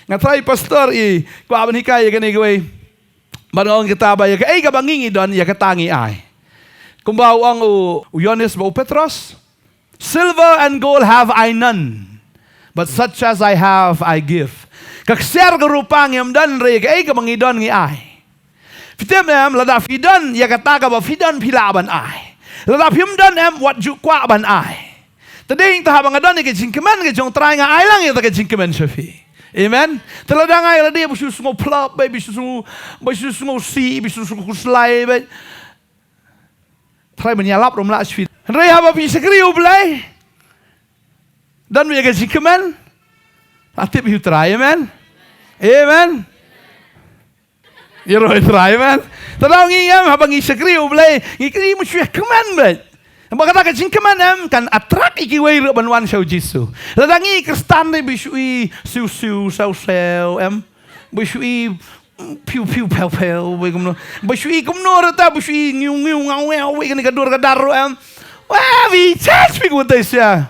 Nga trai pastor i kwah ban hikai ïa kane kawei. Ban nga ong ïa kata ba ïa kaei kaba ngi ngi don ïa kata ngi ai. Kumba u ong u, u Ïoannis bad u Petros. Silver and gold have I none, but such as I have I give. Ka ksiar ka rupa ngim don, hynrei kaei kaba ngi don ngi ai. Phi tip em, lada phi don ïa kata kaba phi don phi lah ban ai. Lada phim don em, wat ju kwah ban ai. Te dei te haba nga don ïa ka jingkmen ka jong u Trai nga ai lang ïa kata ka jingkmen sha phi. Amen. Te lada nga ïa lade ba shu sngew phlop, ba shu sngew, ba shu sngew sih, ba shu sngew khuslai, ba Trai ban ïalap ruh ym lah sha phi. Hynrei haba phi shakri U Blei, don ïa ka jingkmen, la tip ïa u Trai, amen. Amen. Ïaroh ïa u Trai, amen. Te ngi em, haba ngi shakri U Blei, ngi kri, ngi shu ïa kmen beit. Ba kata ka jingkmen em kan attract ïa kiwei ruh ban wan sha u Jisu. Lada ngi Khristan dei ba shu i siu siu, sew sew em. Ba shu i phiu phiu phew phew, ba kumno. Ba shu i kumno ruh ta, ba shu i ngiu ngiu ngau ngau, ba kane ka dur ka dar ruh em. Wa, bi church bi kumta sia.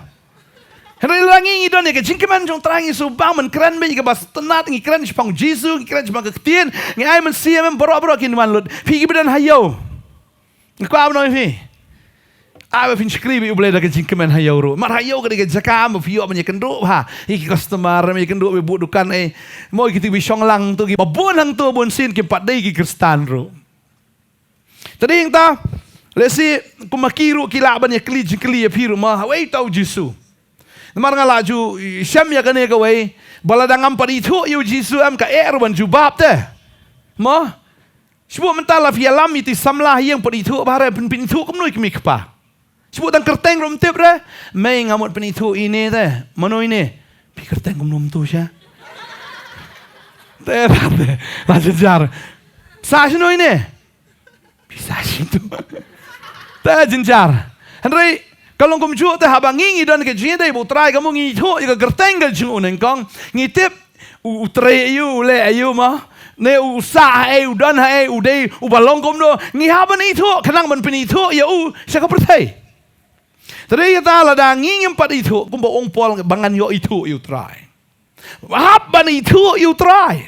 Hynrei lada ngi ngi don ïa ka jingkmen jong u Trai, ngi sngewbha ban kren beit ïa kaba sngewtynnat, ngi kren shaphang u Jisu, ngi kren shaphang ka ktien, ngi ai mynsiem em, baroh baroh kin wan lut. Phi kiba don ha ïew, nga kwah ban ong ïa phi. Ai ba phin shakri beit ïa U Blei da ka jingkmen ha ïew ruh. Namar ha ïew ka dei ka jaka ba phi ïoh ban ïakynduh bha ïa ki customer, ïakynduh bad buh dukan eh. Mo ïa kito kiba shong lang hangto, kiba bun hangto bunsien kim pat dei ki Khristan ruh. Te dei hangta, lehse kumba ki ruh ki lah ban ïakylli jingkylli ïa phi ruh, ma hawei uta u Jisu. Namar nga la ju shem ïa kane kawei, ba lada ngam pat ithuh ïa u Jisu em, ka eh ruh ban jubab te. Mo? Shu buh mynta la phi ïalam ïa iti samla ha ïing, pat ithuh bha re, phin, phin ithuh kumno ïa ka kmie ka kpa? Shu buh tang kyrteng ruh ym tip re. Mei, nga mut phin ithuh ine te. Mano ine? Phi kyrteng kumno mynta sha? Te, te, te. La jynjar. Sa shano ine? Phi sa shano? Te jynjar. Hynrei ka long kumjuh te, haba ngi ngi don ka jingïadei bad u Trai, ka mut ngi ithuh ïa ka kyrteng ka jong u nyngkong. Ngi tip u, u trei aïu, u leh aïu, ma. Ne u sah haei, u don haei, u dei uba long kumno. Ngi hap ban ithuh, khnang ban pynithuh ïa u sha ka pyrthei. Te dei kata, lada ngi ngim pat ithuh, kumba ong Paul, ba ngan ïoh ithuh ïa u Trai. Hap ban ithuh ïa u Trai.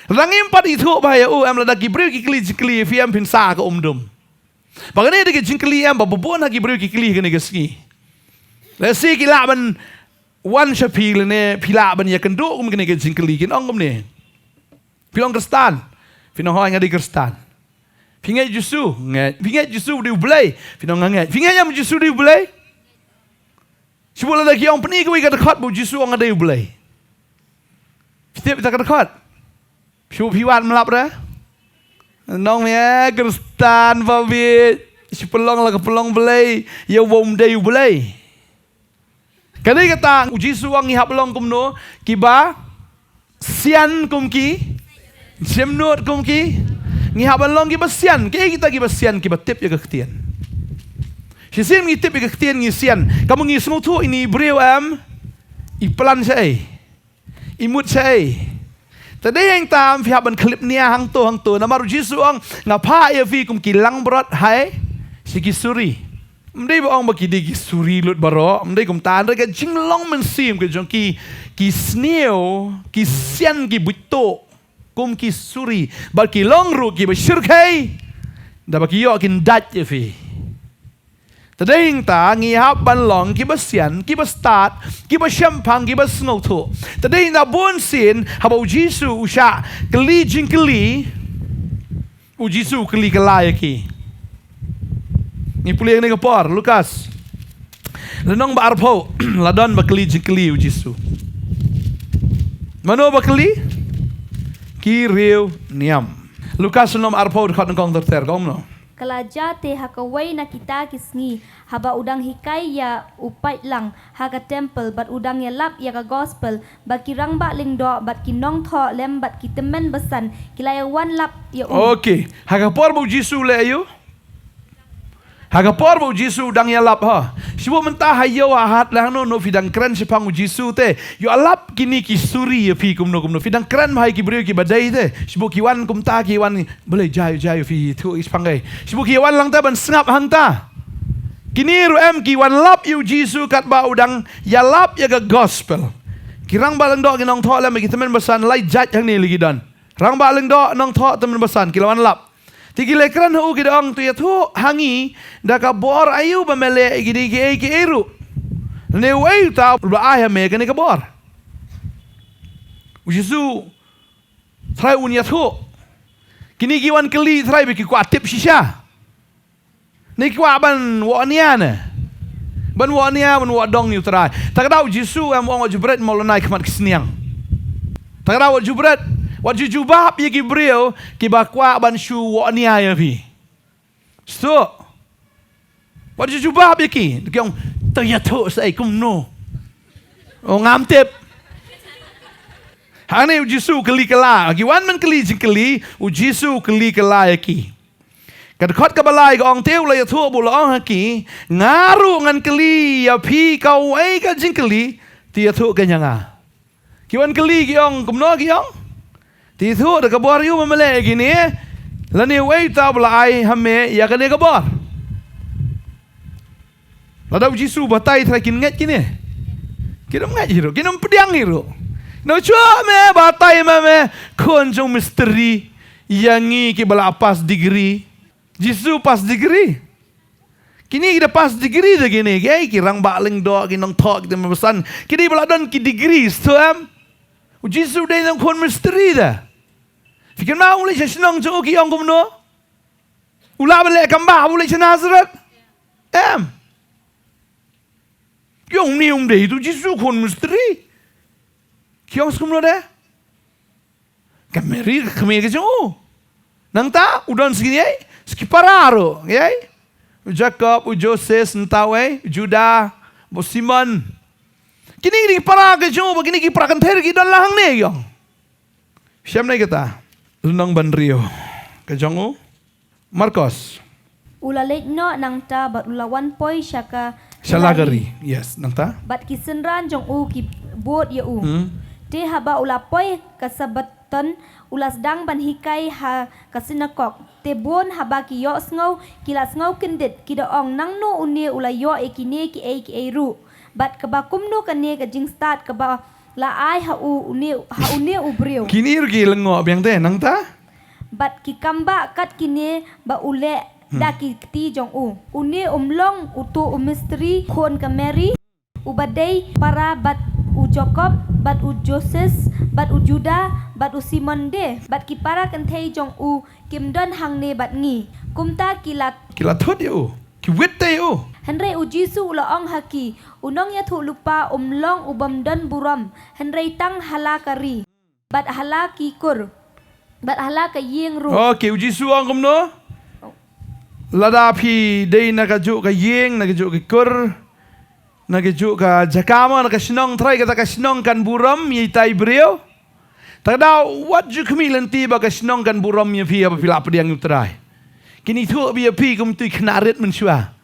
Lada ngim pat ithuh bha ïa u em, lada ki briew ki kylli jingkylli ïa phi em, phin sah ka umdum. Ba kane dei ka jingkylli em ba bun ha ki briew ki kylli kane ka sngi. Lehse ki lah ban wan sha phi lane phi lah ban ïakynduh kum kane ka jingkylli, kin ong kumne. Phi long Khristan? Phin ong hooid nga dei Khristan. Phi ngeit Jisu? Ngeit. Phi ngeit Jisu dei U Blei? Phin ong nga ngeit. Phi ngeit em Jisu dei U Blei? Shu buh lada ki ong pyni kawei ka dkhot ba u Jisu ong nga dei U Blei. Phi tip ita ka dkhot? Shu buh phi wad, ym lap re? Nong me, eh, Khristan ba bit. Shu pynlong la ka pynlong Blei ïa uba um dei U Blei. Ka dei kata u Jisu u ong ngi hap long kumno? Kiba sian kum ki jemnud, kum ki. Ngi hap ban long kiba sian. Kiei kita kiba sian? Kiba tip ïa ka ktien. Shisien ngi tip ïa ka ktien ngi sian. Ka mut ngi sngewthuh ine i briew em, i plan shaei, i mut shaei. Te dei hangta em phi hap ban khyllipnia hangto hangto. Namar u Jisu u ong nga phah ïa phi kum ki langbrot hai sha ki suri. Ym dei ba ong ba ki dei ki suri lut baroh, ym dei kumta, hynrei ka jinglong mynsiem ka jong ki, ki sniew, ki sian, ki buit tuh kum ki suri, bad ki long ruh kiba shyrkhei da ba ki ïoh kin dait ïa phi. Te dei hangta ngi hap ban long kiba sian, kiba stad, kiba shemphang, kiba sngewthuh. Te dei hangta bunsien haba u Jisu u shah kylli jingkylli, u Jisu u kylli kylla ïa ki. Ngi pule ïa kane ka por, Lukas lynnong ba arphew, la don ba kylli jingkylli u Jisu. Mano ba kylli? Ki riewniam. Lukas lynnong arphew, dkhot nyngkong ter ter, ka ong kumno? Ka la jia te ha kawei na kita ki sngi, haba u dang hikai ïa u paidlang ha ka temple, bad u dang ïalap ïa ka gospel, ba ki rangbah lyngdoh bad ki nongthoh lem bad ki tymmen basan ki la ïawan lap ïa u. Okay. Ha ka por ba u Jisu leh ïa u, ha ka por ba u Jisu dang ïalap ha, shibun mynta ha ïew ha hat lehno, no phi dang kren shaphang u Jisu te, ïoh lap kine ki suri ïa phi kumno kumno, phi dang kren bha ïa ki briew kiba dei te, shibun ki wan kumta, ki wan, balei jia ïa u, jia ïa u, phi ïathuh shaphang ei? Shibun ki wan lang te ban sngap hangta. Kine ruh em ki wan lap ïa u Jisu katba u dang ïalap ïa ka gospel. Ki rangbah lyngdoh, ki nongthoh lem, ki tymmen basan, lai jait hangne la ki don. Rangbah lyngdoh, nongthoh, tymmen basan, ki la wan lap. Te ki la kren ha u, ki da ong, to ïathuh ha ngi da ka bor aïu ba me leh ïa kine kiei kiei ruh. Lane uei uta uba la ai ha me kane ka bor. U Jisu trai un ïathuh. Kine ki wan kylli trai ba ki kwah tip shisha. Ne ki kwah ban wad nia ne? Ban wad nia, ban wad dong ïa u Trai. Ta ka daw u Jisu em ong, wat ju bret, mo, lana ïa khmat ki sniang. Ta ka daw wat ju bret, wat ju jubab ïa ki briew kiba kwah ban shu wad nia ïa phi. Sdang. Wat ju jubab ïa ki. Ki ong, to ïathuh sa ei kumno? Oh, ngam tip. Hangne u Jisu kylli kylla. Ki wan ban kylli jingkylli, u Jisu kylli kylla ïa ki. Ka dkhot kaba lai ka ong, te u la ïathuh bad u la ong ha ki, nga ruh ngan kylli ïa phi kawei ka jingkylli, te ïathuh keiñ ïa nga. Ki wan kylli ki ong, kumno ki ong? Te ïathuh da ka bor aïu ba me leh ïa kine, lane uei uta uba la ai ha me ïa kane ka bor. Lada u Jisu batai trai kin ngeit kine? Kin ym ngeit hi ruh, kin ym pdiang hi ruh. No, shuh me batai ma me, khun jong mistri, ïa ngi kiba la pass degree. Jisu pass degree? Kine ki da pass degree da kine, ki ei, ki rangbah lyngdoh, ki nongthoh, ki tymmen basan. Kine ba la don ki degree, sdang em? U Jisu dei tang khun mistri da. Phi kynmaw u leit sha shnong jong u, ki ong kumno? U lah ban leh kam bah haba u leit sha Nazareth? Em. Ki ong, ni um dei tu Jisu khun mistri. Ki ong sa kumno de? Ka Mary ka kmie ka jong u. Nangta u don sa kine, sa ki para ruh, ei? U Jakob, u Joses, nangta uei, u Juda, u Simon. Kine ki para ka jong u, ba kine ki para kynthei ruh ki don lang hangne, ki ong. Shem ne kata? Lynnong ba hynriew ka jong u Markos. U la leit noh nangta bad u la wan poi sha ka, sha la ka ri. Ka ri. Yes, nangta. Bad ki synran jong u ki bud ïa u. Hmm. Te haba u la poi ka Sabbaton, u la sdang ban hikai ha ka synagog. Te bun haba ki ïohsngew, ki la sngew kyndit, ki da ong, nangno une u la ïoh ïa kine kiei kiei ruh? Bad kaba kumno kane ka jingstad kaba la ai ha u, une, ha une u briew? Kine ruh ki lyngngoh biang te, nangta? Bad ki kambah kat kine ba u leh, hmm, da ki kti jong u. Une um long uto u mistri khun ka Mary, uba dei para bad u Jakob, bad u Joses, bad u Juda, bad u Simon de? Bad ki para kynthei jong u kim don hangne bad ngi? Kumta ki la, ki la thut ïa u, ki wit te ïa u. Hynrei u Jisu u la ong ha ki, u nongïathuhlypa um long u bym don burom, hynrei tang ha la ka ri, bad ha la ki kur, bad ha la ka ïing ruh. Okay, u Jisu ong kumno? Lada phi dei na kajuh ka ïing, na kajuh ka kur, na kajuh ka jaka, mo, na ka shnong, trai, kata ka shnong kan burom ïa itai briew. Ta ka daw wat ju khmih lynti ba ka shnong kan burom ïa phi haba phi la pdiang ïa u Trai. Kin ithuh bha ïa phi kum tu i khynnah rit mynshuwa.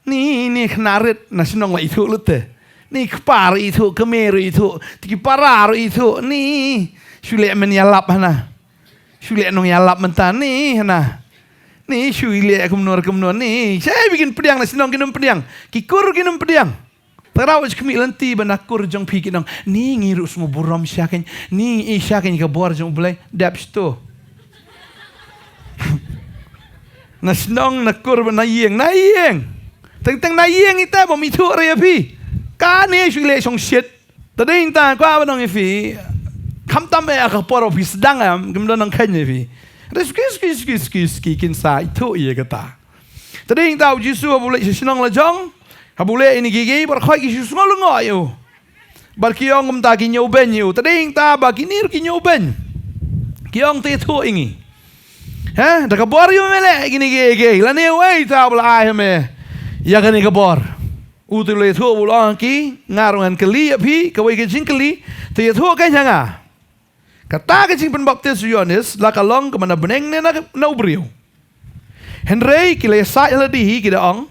Ni, ni khynnah rit na shnong la ithuh lut te. Ni kpa ruh ithuh, kmie ruh ithuh, te ki para ruh ithuh. Ni, shu leh men ïalap hana. Shu leh nongïalap mynta ni hana. Ni shu leh kumno kumno ni. Sa phi kin pdiang na shnong, kin ym pdiang. Ki kur kin ym pdiang. Tang wat ju khmih lynti ba na kur jong phi kin ong, ni ngi ruh sngew burom shisha kein, ni i shisha kein ka bor jong U Blei. Dep shto. Na shnong, na kur, na ïing, na ïing. Teng teng na ïing ita bym ithuh re ïa phi. Kane shu leh shongshit. Te dei nangta kwah ban ong ïa phi, khamtam eh ha ka por ba phi sdang em, kim don nongkheiñ ïa phi. Te suki suki suki suki suki kin sa ithuh ïa kata. Te dei nangta u Jisu haba u leit sha shnong la jong, haba u leh ïa kine kiei kiei, baroh khoit ki shu sngew lyngngoh ïa u. Bad ki ong kumta, ki ñiewbeiñ ïa u. Te dei nangta ba kine ruh ki ñiewbeiñ. Ki ong, te ithuh ïa ngi. Ha, da ka bor ïa me leh kine kiei kiei, lane uei uta uba la ai ha me ïa kane ka bor. Uta u la ïathuh u la ong ha ki, nga ruh ngan kylli ïa phi kawei ka jingkylli, te ïathuh keiñ ha nga. Kata ka jingpynbaptis u Ïoannis la ka long kaba na bneng ne na, na u briew? Hynrei ki la ïasaid ha lade hi, ki da ong,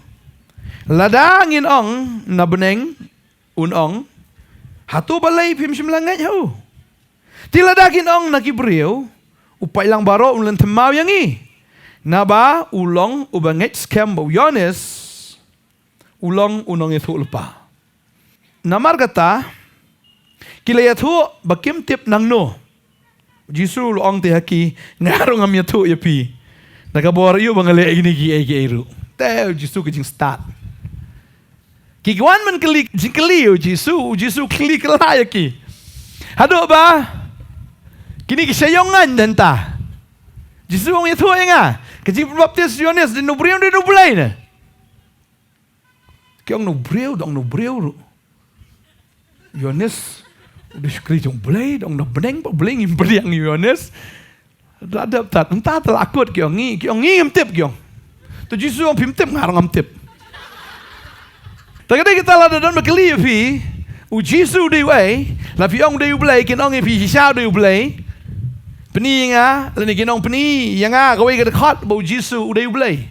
lada ngin ong na bneng, un ong, hato balei phim shym la ngeit ha u? Te lada kin ong na ki briew, u paidlang baroh un lynthem maw ïa ngi, naba u long uba ngeit skhem ba u Ïoannis u long u nongïathuhlypa. Namar kata, ki la ïathuh ba kim tip nangno. U Jisu u la ong te ha ki, nga ruh ngam ïathuh ïa phi da ka bor aïu ba nga leh kine kiei kiei ruh. Te u Jisu ka jingstad. Ki wan ban kylli jingkylli ïa u Jisu, u Jisu u kylli kylla ïa ki. Haduh ba kine ki sha ïong ngan dang ta. Jisu u ong ïathuh ïa nga, ka jingpynbaptis u Ïoannis dei na u briew, dei na u Blei ne? Ki ong na u briew, dang na u briew ruh. Ïoannis u dei u shakri jong u Blei, dang na bneng ba u Blei, ngim pdiang ïa u Ïoannis. La dep tat, mynta te la kut, ki ong ngi, ki ong ngi ngim tip, ki ong. Te u Jisu u ong phim tip, nga ruh ngam tip. Te ka dei kata, lada don ba kylli ïa phi u Jisu u dei uei, la phi ong u dei u Blei, kin ong ïa phi shisha u dei u Blei. Pyni ïa nga, lane kin ong pyni ïa nga kawei ka dkhot ba u Jisu u dei u Blei.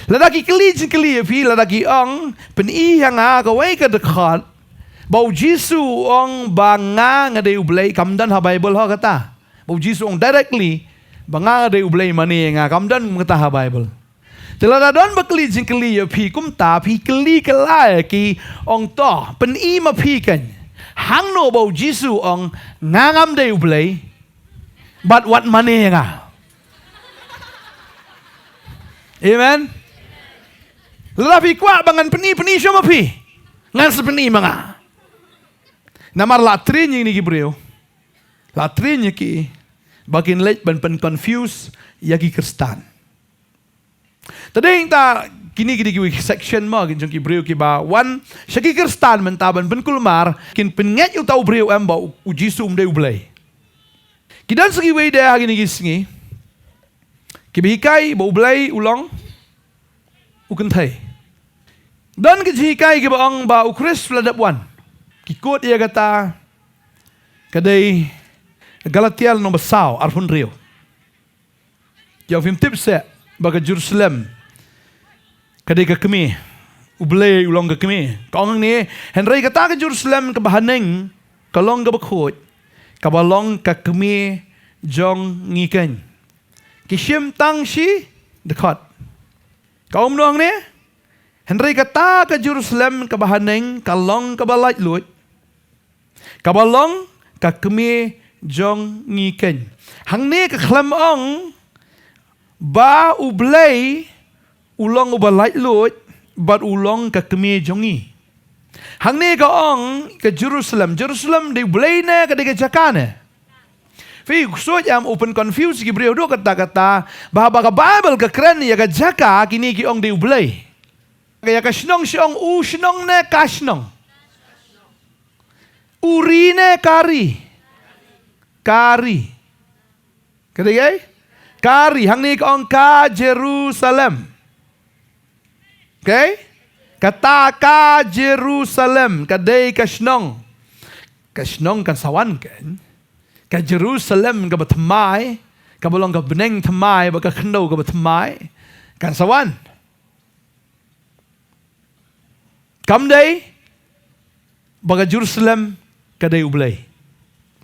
Lada ki kylli jingkylli ïa phi, lada ki ong pyni ïa nga kawei ka dkhot ba u Jisu u ong ba nga nga dei u Blei, kam don ha Baibl ho kata. Ba u Jisu u ong directly ba nga nga dei u Blei, mane ïa nga, kam don kata ha Baibl. Te lada don ba kylli jingkylli ïa phi kumta, phi kylli kylla ïa ki, ong to, pyni ma phi keiñ hangno ba u Jisu u ong nga ngam dei u Blei, bad wat mane ïa nga. Amen. Lada phi kwah ba ngan pyni, pyni shuh ma phi. Ngan sa pyni ma nga. Namar la train ïa kine ki briew, la train ïa ki ba kin leit ban pyn confuse ïa ki Khristan. Te dei ta kine ki dei kiwei ki section mo, ki jong ki briew kiba wan sha ki Khristan mynta ban pynkulmar, kin pynngeit ïa uta u briew em ba u, u Jisu um dei u Blei. Ki don sa kiwei de ha kine ki sngi kiba hikai ba u Blei u long u kynthei. Don ki jinghikai kiba ong ba u Khrist u la dep wan. Ki quote ïa kata, ka dei Galatia lynnong ba saw, arphew hynriew. Ïa phim tip seh ba ka Jerusalem ka dei ka kmie, u Blei u long ka kmie. Ka ong hangne, hynrei kata ka Jerusalem kaba haneng ka long kaba khuid, kaba long ka kmie jong ngi keiñ. Ki shim tang shi dkhot. Ka ong kumno hangne? Hynrei kata ka Jerusalem kaba haneng ka long kaba laitluid, kaba long ka kmie jong ngi keiñ. Hangne ka khlem ong ba u Blei u long uba laitluid bad u long ka kmie jong ngi. Hangne ka ong ka Jerusalem. Jerusalem dei u Blei ne ka dei ka jaka ne? Phi ksuid em u pyn confuse ki briew haduh katta katta, ba haba ka Baibl ka kren ïa ka jaka, kine ki ong dei u Blei. Ïa ka shnong shi ong u shnong ne ka shnong? U ri ne ka ri? Ka ri. Ka dei kaei? Ka ri. Hangne ka ong ka Jerusalem. Okay? Kata ka Jerusalem ka dei ka shnong. Ka shnong kan sa wan keiñ. Ka Jerusalem kaba thymmai, kaba long ka bneng thymmai bad ka khyndew kaba thymmai, kan sa wan. Kam dei ba ka Jerusalem ka dei u Blei,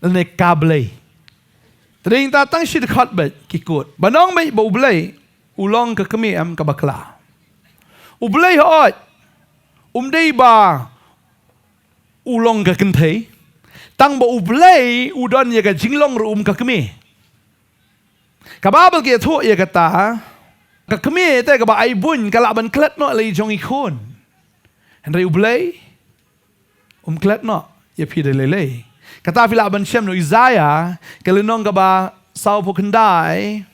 lane ka Blei. Te dei ta tang shi dkhot beit ki quote. Ban ong beit ba u Blei u long ka kmie em, ka bakla. U Blei hooid um dei ba u long ka kynthei, tang ba u Blei u don ïa ka jinglong ruh um ka kmie. Ka Baibl ka ïathuh ïa kata, ka kmie te kaba ai bun ka lah ban klet noh la i jong i khun. Hynrei u Blei um klet noh ïa phi da lei lei. Kata phi lah ban shem na u Isaïah ka lynnong kaba sawphew khyndai,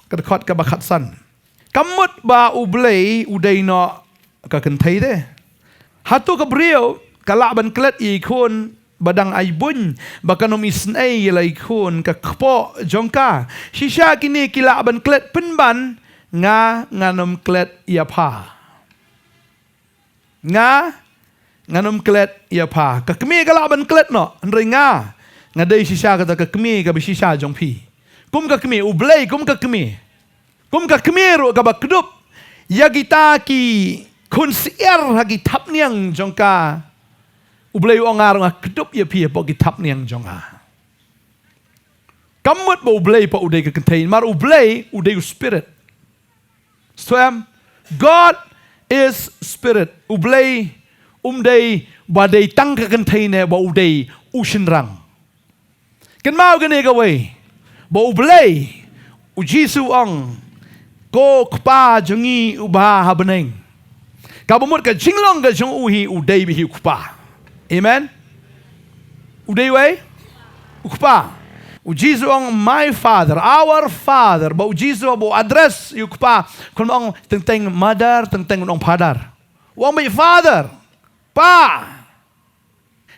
ka dkhot kaba khatsan. Kam mut ba u Blei u dei noh ka kynthei te. Hato ka briew ka lah ban klet ïa i khun ba dang ai buiñ, ba kan ym isynei ïa la ki khun ka kpoh jong ka. Shisha kine ki lah ban klet pynban, nga ngan ym klet ïa pha. Nga ngan ym klet ïa pha. Ka kmie ka lah ban klet noh, hynrei nga, nga dei shisha kata ka kmie kaba shisha jong phi. Kum ka kmie, U Blei kum ka kmie. Kum ka kmie ruh kaba kdup ïa kita ki khun syiar ha ki thapniang jong ka. U Blei u ong, nga ruh nga kdup ïa phi hapoh ki thapniang jong nga. Kam mut ba U Blei pat u dei ka kynthei, namar U Blei u dei U Spirit. Sngewthuh em? God is Spirit. U Blei um dei ba dei tang ka kynthei ne ba u dei u shynrang. Kynmaw kane kawei, ba U Blei, U Jisu u ong, ko Kpa jong ngi uba ha bneng. Kaba mut ka jinglong ka jong u hi u dei beit hi U Kpa. Amen. U dei uwei? U Kpa. U Jisu u ong, my Father, our Father. Ba U Jisu ba u address ïa U Kpa, khlem ong teng teng mother, teng teng ong father. U ong beit Father. Pa.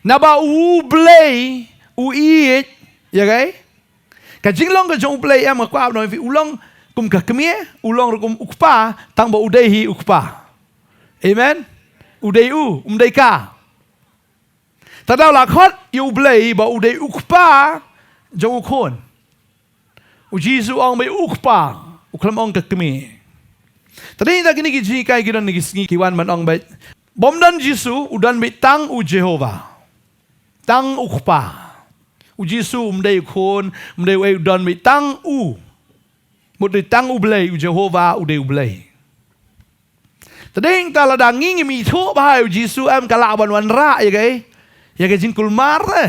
Naba U Blei u ïeit ïa kaei? Ka jinglong ka jong U Blei, em, nga kwah ban ong ïa phi, u long kum ka kmie, u long ruh kum U Kpa, tang ba u dei hi U Kpa. Amen. U dei u, um dei ka. Te daw la khot ïa U Blei ba u dei U Kpa jong U Khun. U Jisu u ong beit U Kpa, u khlem ong ka kmie. Te dei da kine ki jinghikai ki don ha kine ki sngi ki wan ban ong beit, bym don Jisu, u don beit tang U Jehobah. Tang U Kpa. U Jisu um dei U Khun, um dei uei, u don beit tang u. Mut dei tang U Blei, U Jehobah u dei U Blei. Te dei ta lada ngi ngim ithuh bha ïa U Jisu, em, ka lah ban wanrah ïa kaei? Ïa ka jingkulmar te.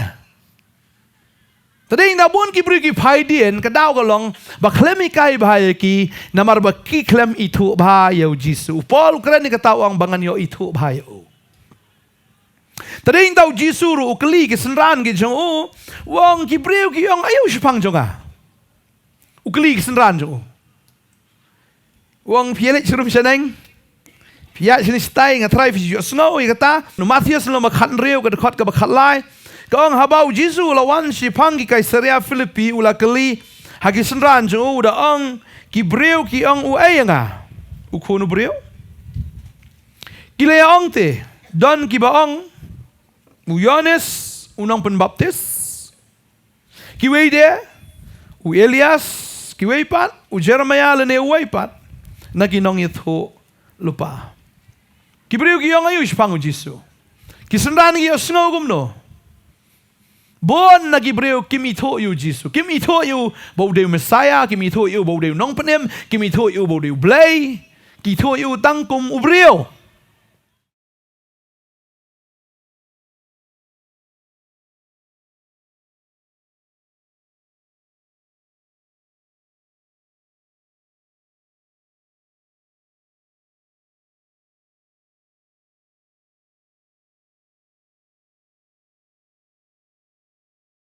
Te dei ta bun ki briew ki phaidien, ka daw ka long ba khlem hikai bha ïa ki, namar ba ki khlem ithuh bha ïa U Jisu. U Paul u kren ïa kata, u ong ba ngan ïoh ithuh bha ïa u. Te dei ta U Jisu ruh u kylli ki synran ki jong u, u ong, ki briew ki ong aïu shaphang jong nga? U kylli ki synran jong u. U ong, phi ïa leit sharum shaneng, phi ïaid shane shatai, nga tharai phi ju ïohsngew ïa kata. Na u Mathaios lynnong ba khathynriew, ka dkhot kaba khatlai, ka ong, haba U Jisu u la wan shaphang ki Kaisaria Philippi, u la kylli ha ki synran jong u, u da ong, ki briew ki ong uei ïa nga? U Khun u briew? Ki la ïa ong te, don kiba ong u Ïoannis u nongpynbaptis, kiwei de u Elias, kiwei pat u Jeremaïa lane uwei pat na ki nongïathuhlypa. Ki briew ki ong aïu shaphang U Jisu? Ki synran ki ïohsngew kumno? Bun na ki briew kim ithuh ïa U Jisu, kim ithuh ïa u ba u dei u Messaïah, kim ithuh ïa u ba u dei u Nongpynim, kim ithuh ïa u ba u dei U Blei. Ki ithuh ïa u tang kum u briew.